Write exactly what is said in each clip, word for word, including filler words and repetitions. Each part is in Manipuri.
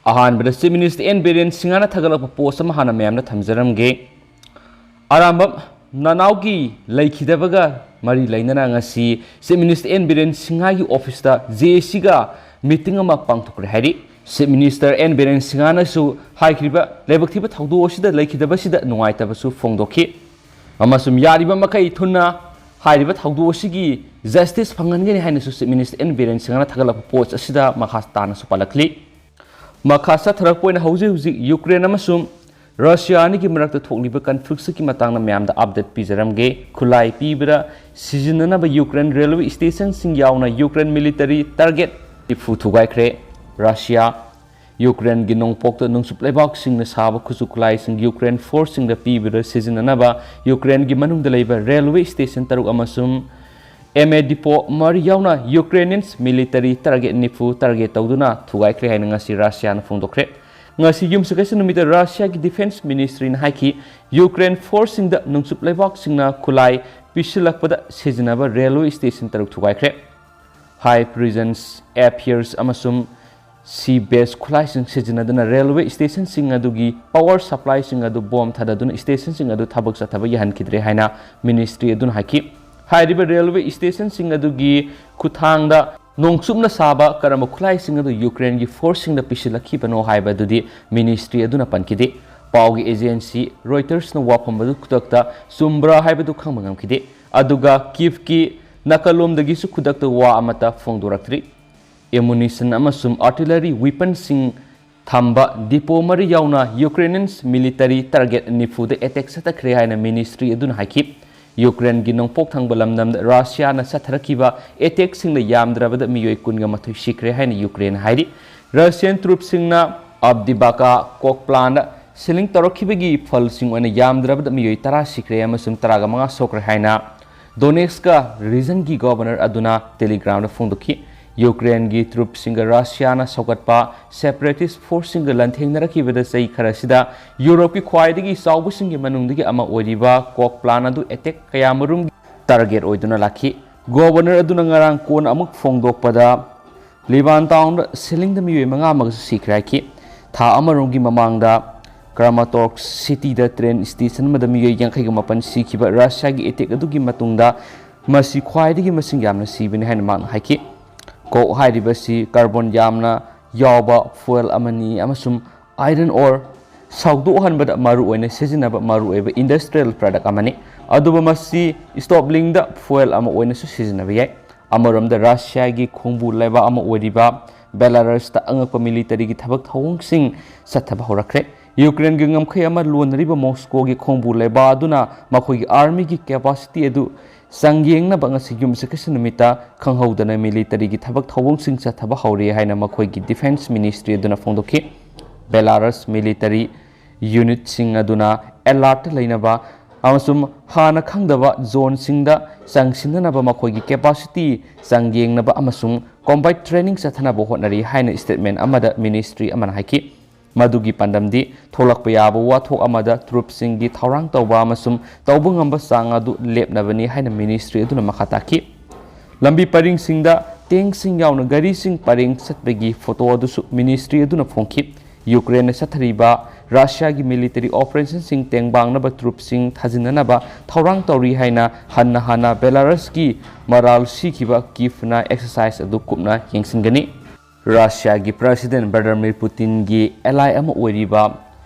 ꯑꯍꯥꯟꯕꯗ Chief Minister N Biren Singha ꯅ ꯊꯥꯒꯠꯂꯛꯄ post ꯑꯃ ꯍꯥꯟꯅ ꯃꯌꯥꯝꯗ ꯊꯝꯖꯔꯝꯒꯦ꯫ ꯑꯔꯥꯝꯕꯝ ꯅꯅꯥꯎꯒꯤ ꯂꯩꯈꯤꯗꯕꯒ ꯃꯔꯤ ꯂꯩꯅꯅ ꯉꯁꯤ Chief Minister N Biren Singha ꯒꯤ office ꯇ J A C ꯒ meeting ꯑꯃ ꯄꯥꯡꯊꯣꯛꯈ꯭ꯔꯦ ꯍꯥꯏꯔꯤ꯫ Chief Minister N Biren Singha ꯅꯁꯨ ꯍꯥꯏꯈ꯭ꯔꯤꯕ ꯂꯥꯏꯕꯛ ꯊꯤꯕ ꯊꯧꯗꯣꯛ ꯑꯁꯤꯗ ꯂꯩꯈꯤꯗꯕꯁꯤꯗ ꯅꯨꯡꯉꯥꯏꯇꯕꯁꯨ ꯐꯣꯡꯗꯣꯛꯈꯤ ꯑꯃꯁꯨꯡ ꯌꯥꯔꯤꯕ ꯃꯈꯩ ꯊꯨꯅ ꯍꯥꯏꯔꯤꯕ ꯊꯧꯗꯣꯛ ꯑꯁꯤꯒꯤ justice ꯐꯪꯍꯟꯒꯅꯤ ꯍꯥꯏꯅꯁꯨ Chief Minister N Biren Singha ꯅ ꯊꯥꯒꯠꯂꯛꯄ post ꯑꯁꯤꯗ ꯃꯈꯥ ꯇꯥꯅꯁꯨ ꯄꯜꯂꯛꯂꯤ꯫ ꯃꯈꯥ ꯆꯠꯊꯔꯛꯄ ꯑꯣꯏꯅ ꯍꯧꯖꯤꯛ ꯍꯧꯖꯤꯛ Ukraine ꯑꯃꯁꯨꯡ Russia ꯑꯅꯤꯒꯤ ꯃꯔꯛꯇ ꯊꯣꯛꯂꯤꯕ conflict ꯀꯤ ꯃꯇꯥꯡꯗ ꯃꯌꯥꯝꯗ update ꯄꯤꯖꯔꯝꯒꯦ꯫ ꯈꯨꯠꯂꯥꯏ ꯄꯤꯕꯗ ꯁꯤꯖꯤꯟꯅꯅꯕ Ukraine railway station ꯁꯤꯡ ꯌꯥꯎꯅ Ukraine military target ꯅꯤꯐꯨ ꯊꯨꯒꯥꯏꯈ꯭ꯔꯦ꯫ Russia, Ukraine ꯒꯤ ꯅꯣꯡꯄꯣꯛꯇ ꯅꯣꯡꯆꯨꯞ ꯂꯩꯕꯥꯛꯁꯤꯡꯅ ꯁꯥꯕ ꯈꯨꯠꯁꯨ ꯈꯨꯠꯂꯥꯏꯁꯤꯡ Ukraine force ꯁꯤꯡꯗ ꯄꯤꯕꯗ ꯁꯤꯖꯤꯟꯅꯅꯕ Ukraine ꯒꯤ ꯃꯅꯨꯡꯗ ꯂꯩꯕ railway station ꯇꯔꯨꯛ ꯑꯃꯁꯨꯡ ꯑꯦꯝ ꯑꯦ depot ꯃꯔꯤ ꯌꯥꯎꯅ Ukrainian military target ꯅꯤꯐꯨ target ꯇꯧꯗꯨꯅ ꯊꯨꯒꯥꯏꯈ꯭ꯔꯦ ꯍꯥꯏꯅ ꯉꯁꯤ Russia ꯅ ꯐꯣꯡꯗꯣꯛꯈ꯭ꯔꯦ꯫ ꯉꯁꯤ ꯌꯨꯝꯁꯀꯩꯁ ꯅꯨꯃꯤꯠꯇ Russia ꯒꯤ Defense Ministry ꯅ ꯍꯥꯏꯈꯤ, Ukraine force ꯁꯤꯡꯗ ꯅꯣꯡꯆꯨꯞ ꯂꯩꯕꯥꯛꯁꯤꯡꯅ ꯈꯨꯠꯂꯥꯏ ꯄꯤꯁꯤꯜꯂꯛꯄꯗ ꯁꯤꯖꯤꯟꯅꯕ railway station ꯇꯔꯨꯛ ꯊꯨꯒꯥꯏꯈ꯭ꯔꯦ꯫ High precision air pierce ꯑꯃꯁꯨꯡ sea based ꯈꯨꯠꯂꯥꯏꯁꯤꯡ ꯁꯤꯖꯤꯟꯅꯗꯨꯅ railway station ꯁꯤꯡ ꯑꯗꯨꯒꯤ power supply ꯁꯤꯡ ꯑꯗꯨ bomb ꯊꯥꯗꯗꯨꯅ station ꯁꯤꯡ ꯑꯗꯨ ꯊꯕꯛ ꯆꯠꯊꯕ ꯌꯥꯍꯟꯈꯤꯗ꯭ꯔꯦ ꯍꯥꯏꯅ ministry ꯑꯗꯨꯅ ꯍꯥꯏꯈꯤ꯫ ꯍꯥꯏꯔꯤꯕ railway station ꯁꯤꯡ ꯑꯗꯨꯒꯤ ꯈꯨꯠꯊꯥꯡꯗ ꯅꯣꯡꯆꯨꯞꯅ ꯁꯥꯕ ꯀꯔꯝꯕ ꯈꯨꯠꯂꯥꯏꯁꯤꯡ ꯑꯗꯨ Ukraine ꯒꯤ force ꯁꯤꯡꯗ ꯄꯤꯁꯤꯜꯂꯛꯈꯤꯕꯅꯣ ꯍꯥꯏꯕ ꯑꯗꯨꯗꯤ ministry ꯑꯗꯨꯅ ꯄꯟꯈꯤꯗꯦ꯫ ꯄꯥꯎꯒꯤ agency Reuters ꯅ ꯋꯥꯐꯝ ꯑꯗꯨ ꯈꯨꯗꯛꯇ ꯆꯨꯝꯕ꯭ꯔꯥ ꯍꯥꯏꯕꯗꯨ ꯈꯪꯕ ꯉꯝꯈꯤꯗꯦ꯫ ꯑꯗꯨꯒ Kyiv ꯀꯤ ꯅꯥꯀꯜꯂꯣꯝꯗꯒꯤꯁꯨ ꯈꯨꯗꯛꯇ ꯋꯥ ꯑꯃꯠꯇ ꯐꯣꯡꯗꯣꯔꯛꯇ꯭ꯔꯤ꯫ Ammunition ꯑꯃꯁꯨꯡ artillery weapon ꯁꯤꯡ ꯊꯝꯕ depot ꯃꯔꯤ ꯌꯥꯎꯅ Ukrainian military target ꯅꯤꯐꯨꯗ attack ꯆꯠꯊꯈ꯭ꯔꯦ ꯍꯥꯏꯅ ministry ꯑꯗꯨꯅ ꯍꯥꯏꯈꯤ꯫ Ukraine ꯒꯤ ꯅꯣꯡꯄꯣꯛ ꯊꯪꯕ ꯂꯝꯗꯝꯗ Russia ꯅ ꯆꯠꯊꯔꯛꯈꯤꯕ attack ꯁꯤꯡꯅ ꯌꯥꯝꯗ꯭ꯔꯕꯗ ꯃꯤꯑꯣꯏ ꯀꯨꯟꯒ ꯃꯥꯊꯣꯏ ꯁꯤꯈ꯭ꯔꯦ ꯍꯥꯏꯅ Ukraine ꯍꯥꯏꯔꯤ꯫ Russian troops ꯁꯤꯡꯅ Avdiivka ꯀꯣꯛꯄ꯭ꯂꯥꯟꯗ shelling ꯇꯧꯔꯛꯈꯤꯕꯒꯤ ꯐꯜꯁꯤꯡ ꯑꯣꯏꯅ ꯌꯥꯝꯗ꯭ꯔꯕꯗ ꯃꯤꯑꯣꯏ ꯇꯔꯥ ꯁꯤꯈ꯭ꯔꯦ ꯑꯃꯁꯨꯡ ꯇꯔꯥꯃꯉꯥ ꯁꯣꯛꯈ꯭ꯔꯦ ꯍꯥꯏꯅ Donetsk region ꯒꯤ governor ꯑꯗꯨꯅ Telegram ꯗ ꯐꯣꯡꯗꯣꯛꯈꯤ꯫ Ukraine ꯒꯤ troops ꯁꯤꯡꯒ Russia ꯅ ꯁꯧꯒꯠꯄ separatist force ꯁꯤꯡꯒ ꯂꯥꯟꯊꯦꯡꯅꯔꯛꯈꯤꯕꯗ ꯆꯍꯤ ꯈꯔꯁꯤꯗ Europe ꯀꯤ ꯈ꯭ꯋꯥꯏꯗꯒꯤ ꯆꯥꯎꯕꯁꯤꯡꯒꯤ ꯃꯅꯨꯡꯗꯒꯤ ꯑꯃ ꯑꯣꯏꯔꯤꯕ ꯀꯣꯛꯄ꯭ꯂꯥꯟ ꯑꯗꯨ attack ꯀꯌꯥꯃꯔꯨꯝꯒꯤ target ꯑꯣꯏꯗꯨꯅ ꯂꯥꯛꯈꯤ꯫ Governor ꯑꯗꯨꯅ ꯉꯔꯥꯡ ꯀꯣꯟꯅ ꯑꯃꯨꯛ ꯐꯣꯡꯗꯣꯛꯄꯗ Lyman town ꯗ shelling ꯗ ꯃꯤꯑꯣꯏ ꯃꯉꯥ ꯑꯃꯒꯁꯨ ꯁꯤꯈ꯭ꯔꯦ ꯍꯥꯏꯈꯤ꯫ ꯊꯥ ꯑꯃꯔꯣꯝꯒꯤ ꯃꯃꯥꯡꯗ Kramatorsk cityꯗ train station ꯑꯃꯗ ꯃꯤꯑꯣꯏ ꯌꯥꯡꯈꯩꯒ ꯃꯥꯄꯟ ꯁꯤꯈꯤꯕ ꯔꯁꯤꯌꯥꯒꯤ attack ꯑꯗꯨꯒꯤ ꯃꯇꯨꯡꯗ ꯃꯁꯤ ꯈ꯭ꯋꯥꯏꯗꯒꯤ ꯃꯁꯤꯡ ꯌꯥꯝꯅ ꯁꯤꯕꯅꯤ ꯍꯥꯏꯅ ꯃꯍꯥꯛꯅ ꯍꯥꯏꯈꯤ꯫ Coke ꯍꯥꯏꯔꯤꯕꯁꯤ carbon ꯌꯥꯝꯅ ꯌꯥꯎꯕ fuel ꯑꯃꯅꯤ ꯑꯃꯁꯨꯡ iron ore ꯁꯧꯗꯣꯛꯍꯟꯕꯗ ꯃꯔꯨꯑꯣꯏꯅ ꯁꯤꯖꯤꯟꯅꯕ ꯃꯔꯨꯑꯣꯏꯕ industrial product ꯑꯃꯅꯤ꯫ ꯑꯗꯨꯕꯨ ꯃꯁꯤ stoveꯂꯤꯡꯗ fuel ꯑꯃ ꯑꯣꯏꯅꯁꯨ ꯁꯤꯖꯤꯟꯅꯕ ꯌꯥꯏ꯫ ꯑꯃꯔꯣꯝꯗ ꯔꯁꯤꯌꯥꯒꯤ ꯈꯣꯡꯕꯨ ꯂꯩꯕꯥꯛ ꯑꯃ ꯑꯣꯏꯔꯤꯕ Belarusꯇ ꯑꯉꯛꯄ militaryꯒꯤ ꯊꯕꯛ ꯊꯧꯑꯣꯡꯁꯤꯡ ꯆꯠꯊꯕ ꯍꯧꯔꯛꯈ꯭ꯔꯦ꯫ Ukraineꯒꯤ ꯉꯝꯈꯩ ꯑꯃ ꯂꯣꯟꯅꯔꯤꯕ Moscowꯒꯤ ꯈꯣꯡꯕꯨ ꯂꯩꯕꯥꯛ ꯑꯗꯨꯅ ꯃꯈꯣꯏꯒꯤ armyꯒꯤ capacity ꯑꯗꯨ ꯆꯥꯡꯌꯦꯡꯅꯕ ꯉꯁꯤ ꯌꯨꯝꯁꯀꯩꯁ ꯅꯨꯃꯤꯠꯇ ꯈꯪꯍꯧꯗꯅ militaryꯒꯤ ꯊꯕꯛ ꯊꯧꯑꯣꯡꯁꯤꯡ ꯆꯠꯊꯕ ꯍꯧꯔꯦ ꯍꯥꯏꯅ ꯃꯈꯣꯏꯒꯤ defence ministry ꯑꯗꯨꯅ ꯐꯣꯡꯗꯣꯛꯈꯤ꯫ Belarus military unitꯁꯤꯡ ꯑꯗꯨꯅ alertꯇ ꯂꯩꯅꯕ ꯑꯃꯁꯨꯡ ꯍꯥꯟꯅ ꯈꯪꯗꯕ zoneꯁꯤꯡꯗ ꯆꯪꯁꯤꯟꯅꯅꯕ ꯃꯈꯣꯏꯒꯤ capacity ꯆꯥꯡꯌꯦꯡꯅꯕ ꯑꯃꯁꯨꯡ combat training ꯆꯠꯊꯅꯕ ꯍꯣꯠꯅꯔꯤ ꯍꯥꯏꯅ statement ꯑꯃꯗ ministry ꯑꯃꯅ ꯍꯥꯏꯈꯤ꯫ ꯃꯗꯨꯒꯤ ꯄꯥꯟꯗꯝꯗꯤ ꯊꯣꯛꯂꯛꯄ ꯌꯥꯕ ꯋꯥꯊꯣꯛ ꯑꯃꯗ troopꯁꯤꯡꯒꯤ ꯊꯧꯔꯥꯡ ꯇꯧꯕ ꯑꯃꯁꯨꯡ ꯇꯧꯕ ꯉꯝꯕ ꯆꯥꯡ ꯑꯗꯨ ꯂꯦꯞꯅꯕꯅꯤ ꯍꯥꯏꯅ ministry ꯑꯗꯨꯅ ꯃꯈꯥ ꯇꯥꯈꯤ꯫ ꯂꯝꯕꯤ ꯄꯔꯤꯡꯁꯤꯡꯗ tankꯁꯤꯡ ꯌꯥꯎꯅ ꯒꯥꯔꯤꯁꯤꯡ ꯄꯔꯦꯡ ꯆꯠꯄꯒꯤ photo ꯑꯗꯨꯁꯨ ministry ꯑꯗꯨꯅ ꯐꯣꯡꯈꯤ꯫ Ukraineꯅ ꯆꯠꯊꯔꯤꯕ ꯔꯁꯤꯌꯥꯒꯤ military operationꯁꯤꯡ ꯇꯦꯡꯕꯥꯡꯅꯕ troopꯁꯤꯡ ꯊꯥꯖꯤꯟꯅꯅꯕ ꯊꯧꯔꯥꯡ ꯇꯧꯔꯤ ꯍꯥꯏꯅ ꯍꯟꯅ ꯍꯟꯅ Belarusꯀꯤ ꯃꯔꯥꯜ ꯁꯤꯈꯤꯕ Kyivꯅ exercise ꯑꯗꯨ ꯀꯨꯞꯅ ꯌꯦꯡꯁꯤꯟꯒꯅꯤ꯫ ꯔꯁꯤꯌꯥꯒꯤ President Vladimir Putinꯒꯤ ally ꯑꯃ ꯑꯣꯏꯔꯤꯕ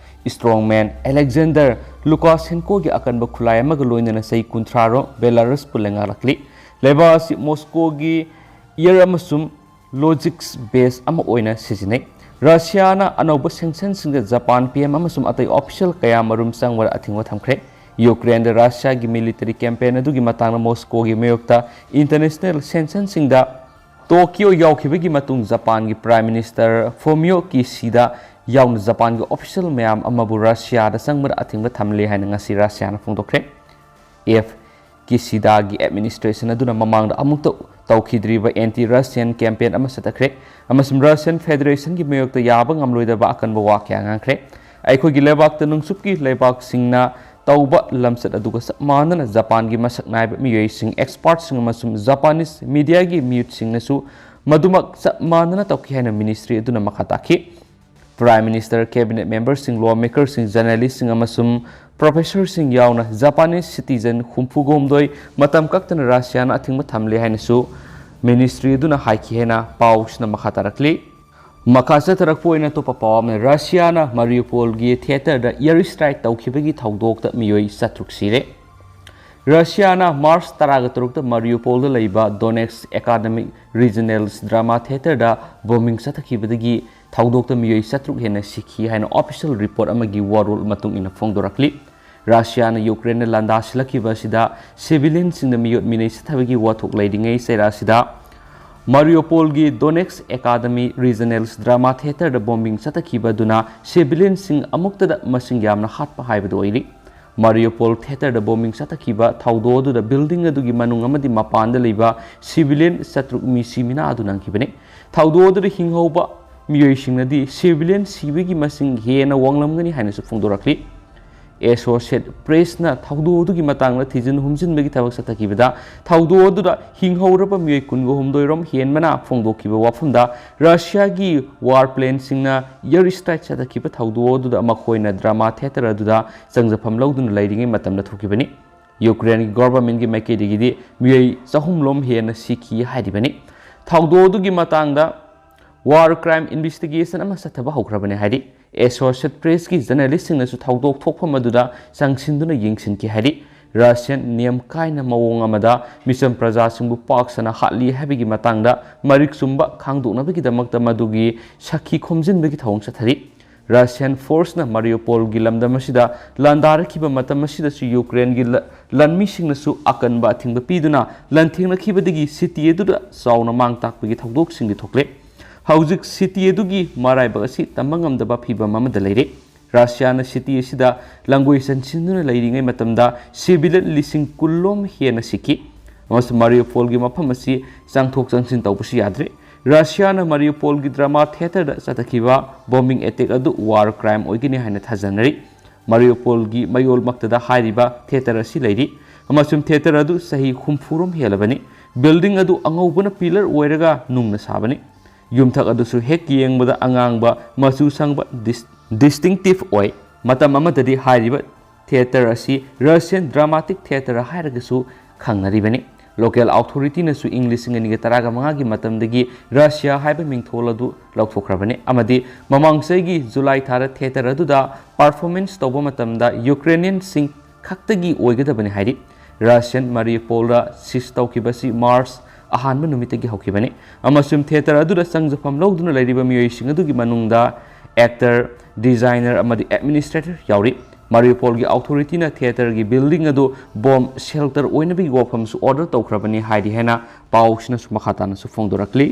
strongman Alexander Lukashenkoꯒꯤ ꯑꯀꯟꯕ ꯈꯨꯠꯂꯥꯏ ꯑꯃꯒ ꯂꯣꯏꯅꯅ ꯆꯍꯤ ꯀꯨꯟꯊ꯭ꯔꯥ ꯔꯣꯝ Belarusꯄꯨ ꯂꯩꯉꯥꯛꯂꯛꯂꯤ꯫ ꯂꯩꯕꯥꯛ ꯑꯁꯤ Moscowꯒꯤ air ꯑꯃꯁꯨꯡ logistics base ꯑꯃ ꯑꯣꯏꯅ ꯁꯤꯖꯤꯟꯅꯩ꯫ ꯔꯁꯤꯌꯥꯅ ꯑꯅꯧꯕ sanctionꯁꯤꯡꯗ Japan PM ꯑꯃꯁꯨꯡ ꯑꯇꯩ official ꯀꯌꯥ ꯃꯔꯨꯝ ꯆꯪꯕꯗ ꯑꯊꯤꯡꯕ ꯊꯝꯈ꯭ꯔꯦ꯫ Ukraineꯗ ꯔꯁꯤꯌꯥꯒꯤ military campaign ꯑꯗꯨꯒꯤ ꯃꯇꯥꯡꯗ Moscowꯒꯤ ꯃꯥꯌꯣꯛꯇ international sanctionꯁꯤꯡꯗ Tokyo ꯌꯧꯈꯤꯕꯒꯤ ꯃꯇꯨꯡ Japanꯒꯤ Prime Minister Fumio Kishida ꯌꯥꯎꯅ Japanꯒꯤ official ꯃꯌꯥꯝ ꯑꯃꯕꯨ ꯔꯁꯤꯌꯥꯗ ꯆꯪꯕꯗ ꯑꯊꯤꯡꯕ ꯊꯝꯂꯦ ꯍꯥꯏꯅ ꯉꯁꯤ ꯔꯁꯤꯌꯥꯅ ꯐꯣꯡꯗꯣꯛꯈ꯭ꯔꯦ꯫ F Kishidaꯒꯤ administration ꯑꯗꯨꯅ ꯃꯃꯥꯡꯗ ꯑꯃꯨꯛꯇ ꯇꯧꯈꯤꯗ꯭ꯔꯤꯕ anti-Russian campaign ꯑꯃ ꯆꯠꯊꯈ꯭ꯔꯦ ꯑꯃꯁꯨꯡ Russian Federationꯒꯤ ꯃꯥꯌꯣꯛꯇ ꯌꯥꯕ ꯉꯝꯂꯣꯏꯗꯕ ꯑꯀꯟꯕ ꯋꯥ ꯀꯌꯥ ꯉꯥꯡꯈ꯭ꯔꯦ꯫ ꯑꯩꯈꯣꯏꯒꯤ ꯂꯩꯕꯥꯛꯇ ꯅꯣꯡꯆꯨꯞꯀꯤ ꯂꯩꯕꯥꯛꯁꯤꯡꯅ ꯇꯧꯕ ꯂꯝꯆꯠ ꯑꯗꯨꯒ ꯆꯞ ꯃꯥꯟꯅꯅ Japanꯒꯤ ꯃꯁꯛ ꯅꯥꯏꯕ ꯃꯤꯑꯣꯏꯁꯤꯡ, expertꯁꯤꯡ ꯑꯃꯁꯨꯡ Japanese mediaꯒꯤ ꯃꯤꯍꯨꯠꯁꯤꯡꯅꯁꯨ ꯃꯗꯨꯃꯛ ꯆꯞ ꯃꯥꯟꯅꯅ ꯇꯧꯈꯤ ꯍꯥꯏꯅ ministry ꯑꯗꯨꯅ ꯃꯈꯥ ꯇꯥꯈꯤ꯫ Prime Minister, cabinet memberꯁꯤꯡ, lawmakerꯁꯤꯡ, journalistꯁꯤꯡ ꯑꯃꯁꯨꯡ professorꯁꯤꯡ ꯌꯥꯎꯅ Japanese citizen ꯍꯨꯝꯐꯨꯒ ꯍꯨꯝꯗꯣꯏ ꯃꯇꯝ ꯀꯛꯇꯅ ꯔꯁꯤꯌꯥꯅ ꯑꯊꯤꯡꯕ ꯊꯝꯂꯦ ꯍꯥꯏꯅꯁꯨ ministry ꯑꯗꯨꯅ ꯍꯥꯏꯈꯤ ꯍꯥꯏꯅ ꯄꯥꯎꯁꯤꯅ ꯃꯈꯥ ꯇꯥꯔꯛꯂꯤ꯫ ꯃꯈꯥ ꯆꯠꯊꯔꯛꯄ ꯑꯣꯏꯅ ꯑꯇꯣꯞꯄ ꯄꯥꯎ ꯑꯃꯅ, ꯔꯁꯤꯌꯥꯅ ꯃꯥꯔꯤꯌꯨꯄꯣꯜꯒꯤ theatreꯗ air strike ꯇꯧꯈꯤꯕꯒꯤ ꯊꯧꯗꯣꯛꯇ ꯃꯤꯑꯣꯏ ꯆꯥꯇ꯭ꯔꯨꯛ ꯁꯤꯔꯦ꯫ ꯔꯁꯤꯌꯥꯅ March ꯇꯔꯥꯒ ꯇꯔꯨꯛꯇ ꯃꯥꯔꯤꯌꯨꯄꯣꯜꯗ ꯂꯩꯕ Donetsk Academy Regional Drama Theatreꯗ bombing ꯆꯠꯊꯈꯤꯕꯗꯒꯤ ꯊꯧꯗꯣꯛꯇ ꯃꯤꯑꯣꯏ ꯆꯥꯇ꯭ꯔꯨꯛ ꯍꯦꯟꯅ ꯁꯤꯈꯤ ꯍꯥꯏꯅ official report ꯑꯃꯒꯤ ꯋꯥꯔꯣꯜ ꯃꯇꯨꯡ ꯏꯟꯅ ꯐꯣꯡꯗꯣꯔꯛꯂꯤ꯫ ꯔꯁꯤꯌꯥꯅ ꯌꯨꯀ꯭ꯔꯦꯟꯗ ꯂꯥꯟꯗꯥ ꯁꯤꯜꯂꯛꯈꯤꯕ ꯑꯁꯤꯗ civilianꯁꯤꯡꯗ ꯃꯤꯑꯣꯠ ꯃꯤꯅꯩ ꯆꯠꯊꯕꯒꯤ ꯋꯥꯊꯣꯛ ꯂꯩꯔꯤꯉꯩ ꯆꯩꯔꯥ ꯑꯁꯤꯗ ꯃꯥꯔꯤꯌꯨꯄꯣꯜꯒꯤ Donetsk Academy Regional Drama Theatreꯗ bombing ꯆꯠꯊꯈꯤꯕ ꯑꯗꯨꯅ civilianꯁꯤꯡ ꯑꯃꯨꯛꯇꯗ ꯃꯁꯤꯡ ꯌꯥꯝꯅ ꯍꯥꯠꯄ ꯍꯥꯏꯕꯗꯨ ꯑꯣꯏꯔꯤ꯫ ꯃꯥꯔꯤꯌꯨꯄꯣꯜ theatreꯗ bombing ꯆꯠꯊꯈꯤꯕ ꯊꯧꯗꯣꯛ ꯑꯗꯨꯗ building ꯑꯗꯨꯒꯤ ꯃꯅꯨꯡ ꯑꯃꯗꯤ ꯃꯄꯥꯟꯗ ꯂꯩꯕ civilian ꯆꯥꯇ꯭ꯔꯨꯛ ꯃꯤ ꯁꯤ ꯃꯤꯅꯥ ꯑꯗꯨ ꯅꯪꯈꯤꯕꯅꯤ꯫ ꯊꯧꯗꯣꯛ ꯑꯗꯨꯗ ꯍꯤꯡꯍꯧꯕ ꯃꯤꯑꯣꯏꯁꯤꯡꯅꯗꯤ civilian ꯁꯤꯕꯒꯤ ꯃꯁꯤꯡ ꯍꯦꯟꯅ ꯋꯥꯡꯂꯝꯒꯅꯤ ꯍꯥꯏꯅꯁꯨ ꯐꯣꯡꯗꯣꯔꯛꯂꯤ꯫ Associated Pressꯅ ꯊꯧꯗꯣꯛ ꯑꯗꯨꯒꯤ ꯃꯇꯥꯡꯗ ꯊꯤꯖꯤꯟ ꯍꯨꯝꯖꯤꯟꯕꯒꯤ ꯊꯕꯛ ꯆꯠꯊꯈꯤꯕꯗ ꯊꯧꯗꯣꯛ ꯑꯗꯨꯗ ꯍꯤꯡꯍꯧꯔꯕ ꯃꯤꯑꯣꯏ ꯀꯨꯟꯒ ꯍꯨꯝꯗꯣꯏ ꯔꯣꯝ ꯍꯦꯟꯕꯅ ꯐꯣꯡꯗꯣꯛꯈꯤꯕ ꯋꯥꯐꯝꯗ, ꯔꯁꯤꯌꯥꯒꯤ war planeꯁꯤꯡꯅ air strike ꯆꯠꯊꯈꯤꯕ ꯊꯧꯗꯣꯛ ꯑꯗꯨꯗ ꯃꯈꯣꯏꯅ drama theatre ꯑꯗꯨꯗ ꯆꯪꯖꯐꯝ ꯂꯧꯗꯨꯅ ꯂꯩꯔꯤꯉꯩ ꯃꯇꯝꯗ ꯊꯣꯛꯈꯤꯕꯅꯤ꯫ ꯌꯨꯀ꯭ꯔꯦꯟꯒꯤ governmentꯀꯤ ꯃꯥꯏꯀꯩꯗꯒꯤꯗꯤ ꯃꯤꯑꯣꯏ ꯆꯍꯨꯝ ꯂꯣꯝ ꯍꯦꯟꯅ ꯁꯤꯈꯤ ꯍꯥꯏꯔꯤꯕꯅꯤ꯫ ꯊꯧꯗꯣꯛ ꯑꯗꯨꯒꯤ ꯃꯇꯥꯡꯗ war crime investigation ꯑꯃ ꯆꯠꯊꯕ ꯍꯧꯈ꯭ꯔꯕꯅꯤ ꯍꯥꯏꯔꯤ꯫ Associated Pressꯀꯤ journalistꯁꯤꯡꯅꯁꯨ ꯊꯧꯗꯣꯛ ꯊꯣꯛꯐꯝ ꯑꯗꯨꯗ ꯆꯪꯁꯤꯟꯗꯨꯅ ꯌꯦꯡꯁꯤꯟꯈꯤ ꯍꯥꯏꯔꯤ꯫ Russian ꯅꯤꯌꯝ ꯀꯥꯏꯅ ꯃꯑꯣꯡ ꯑꯃꯗ ꯃꯤꯆꯝ ꯄ꯭ꯔꯖꯥꯁꯤꯡꯕꯨ ꯄꯥꯛ ꯁꯟꯅ ꯍꯥꯠꯂꯤ ꯍꯥꯏꯕꯒꯤ ꯃꯇꯥꯡꯗ ꯃꯔꯤꯛ ꯆꯨꯝꯕ ꯈꯪꯗꯣꯛꯅꯕꯒꯤꯗꯃꯛꯇ ꯃꯗꯨꯒꯤ ꯁꯥꯈꯤ ꯈꯣꯝꯖꯤꯟꯕꯒꯤ ꯊꯧꯑꯣꯡ ꯆꯠꯊꯔꯤ꯫ Russian forceꯅ ꯃꯥꯔꯤꯌꯨꯄꯣꯜꯒꯤ ꯂꯝꯗꯝ ꯑꯁꯤꯗ ꯂꯥꯟꯗꯥꯔꯛꯈꯤꯕ ꯃꯇꯝ ꯑꯁꯤꯗꯁꯨ ꯌꯨꯀ꯭ꯔꯦꯟꯒꯤ ꯂ-, ꯂꯥꯟꯃꯤꯁꯤꯡꯅꯁꯨ ꯑꯀꯟꯕ ꯑꯊꯤꯡꯕ ꯄꯤꯗꯨꯅ ꯂꯥꯟꯊꯦꯡꯅꯈꯤꯕꯗꯒꯤ city ꯑꯗꯨꯗ ꯆꯥꯎꯅ ꯃꯥꯡ ꯇꯥꯛꯄꯒꯤ ꯊꯧꯗꯣꯛꯁꯤꯡꯗꯤ ꯊꯣꯛꯂꯦ꯫ ꯍꯧꯖꯤꯛ city ꯑꯗꯨꯒꯤ ꯃꯔꯥꯏꯕꯛ ꯑꯁꯤ ꯇꯝꯕ ꯉꯝꯗꯕ ꯐꯤꯚꯝ ꯑꯃꯗ ꯂꯩꯔꯦ꯫ ꯔꯁꯤꯌꯥꯅ city ꯑꯁꯤꯗ ꯂꯥꯡꯒꯣꯏ ꯆꯟꯁꯤꯟꯗꯨꯅ ꯂꯩꯔꯤꯉꯩ ꯃꯇꯝꯗ civilian ꯂꯤꯁꯤꯡ ꯀꯨꯟ ꯂꯣꯝ ꯍꯦꯟꯅ ꯁꯤꯈꯤ, ꯑꯃꯁꯨꯡ ꯃꯥꯔꯤꯌꯨꯄꯣꯜꯒꯤ ꯃꯐꯝ ꯑꯁꯤ ꯆꯪꯊꯣꯛ ꯆꯪꯁꯤꯟ ꯇꯧꯕꯁꯨ ꯌꯥꯗ꯭ꯔꯦ꯫ ꯔꯁꯤꯌꯥꯅ ꯃꯥꯔꯤꯌꯨꯄꯣꯜꯒꯤ drama theatreꯗ ꯆꯠꯊꯈꯤꯕ bombing attack ꯑꯗꯨ war crime ꯑꯣꯏꯒꯅꯤ ꯍꯥꯏꯅ ꯊꯥꯖꯅꯔꯤ꯫ ꯃꯥꯔꯤꯌꯨꯄꯣꯜꯒꯤ ꯃꯌꯣꯜꯃꯛꯇꯗ ꯍꯥꯏꯔꯤꯕ theatre ꯑꯁꯤ ꯂꯩꯔꯤ, ꯑꯃꯁꯨꯡ theatre ꯑꯗꯨ ꯆꯍꯤ ꯍꯨꯝꯐꯨ ꯔꯣꯝ ꯍꯦꯜꯂꯕꯅꯤ꯫ Building ꯑꯗꯨ ꯑꯉꯧꯕꯅ pillar ꯑꯣꯏꯔꯒ ꯅꯨꯡꯅ ꯁꯥꯕꯅꯤ꯫ ꯌꯨꯝꯊꯛ ꯑꯗꯨꯁꯨ ꯍꯦꯛ ꯌꯦꯡꯕꯗ ꯑꯉꯥꯡꯕ ꯃꯆꯨ ꯁꯪꯕ, ꯗꯤꯁ-, distinctive ꯑꯣꯏ꯫ ꯃꯇꯝ ꯑꯃꯗꯗꯤ ꯍꯥꯏꯔꯤꯕ theatre ꯑꯁꯤ Russian dramatic theatre ꯍꯥꯏꯔꯒꯁꯨ ꯈꯪꯅꯔꯤꯕꯅꯤ꯫ Local authority ꯅꯁꯨ ꯏꯪ ꯂꯤꯁꯤꯡ ꯑꯅꯤꯒ ꯇꯔꯥꯃꯉꯥꯒꯤ ꯃꯇꯝꯗꯒꯤ Russia ꯍꯥꯏꯕ ꯃꯤꯡꯊꯣꯜ ꯑꯗꯨ ꯂꯧꯊꯣꯛꯈ꯭ꯔꯕꯅꯤ, ꯑꯃꯗꯤ ꯃꯃꯥꯡ ꯆꯍꯤꯒꯤ July ꯊꯥꯗ theatre ꯑꯗꯨꯗ performance ꯇꯧꯕ ꯃꯇꯝꯗ Ukrainian ꯁꯤꯡ ꯈꯛꯇꯒꯤ ꯑꯣꯏꯒꯗꯕꯅꯤ ꯍꯥꯏꯔꯤ꯫ Russian Mariupol ꯗ siege ꯇꯧꯈꯤꯕꯁꯤ March ꯑꯍꯥꯟꯕ ꯅꯨꯃꯤꯠꯇꯒꯤ ꯍꯧꯈꯤꯕꯅꯤ, ꯑꯃꯁꯨꯡ theatre ꯑꯗꯨꯗ ꯆꯪꯖꯐꯝ ꯂꯧꯗꯨꯅ ꯂꯩꯔꯤꯕ ꯃꯤꯑꯣꯏꯁꯤꯡ ꯑꯗꯨꯒꯤ ꯃꯅꯨꯡꯗ actor, designer ꯑꯃꯗꯤ administrator ꯌꯥꯎꯔꯤ꯫ Mariupol ꯒꯤ authority ꯅ theatre ꯒꯤ building ꯑꯗꯨ bomb shelter ꯑꯣꯏꯅꯕꯒꯤ ꯋꯥꯐꯝꯁꯨ order ꯇꯧꯈ꯭ꯔꯕꯅꯤ ꯍꯥꯏꯔꯤ ꯍꯥꯏꯅ ꯄꯥꯎꯁꯤꯅꯁꯨ ꯃꯈꯥ ꯇꯥꯅꯁꯨ ꯐꯣꯡꯗꯣꯔꯛꯂꯤ꯫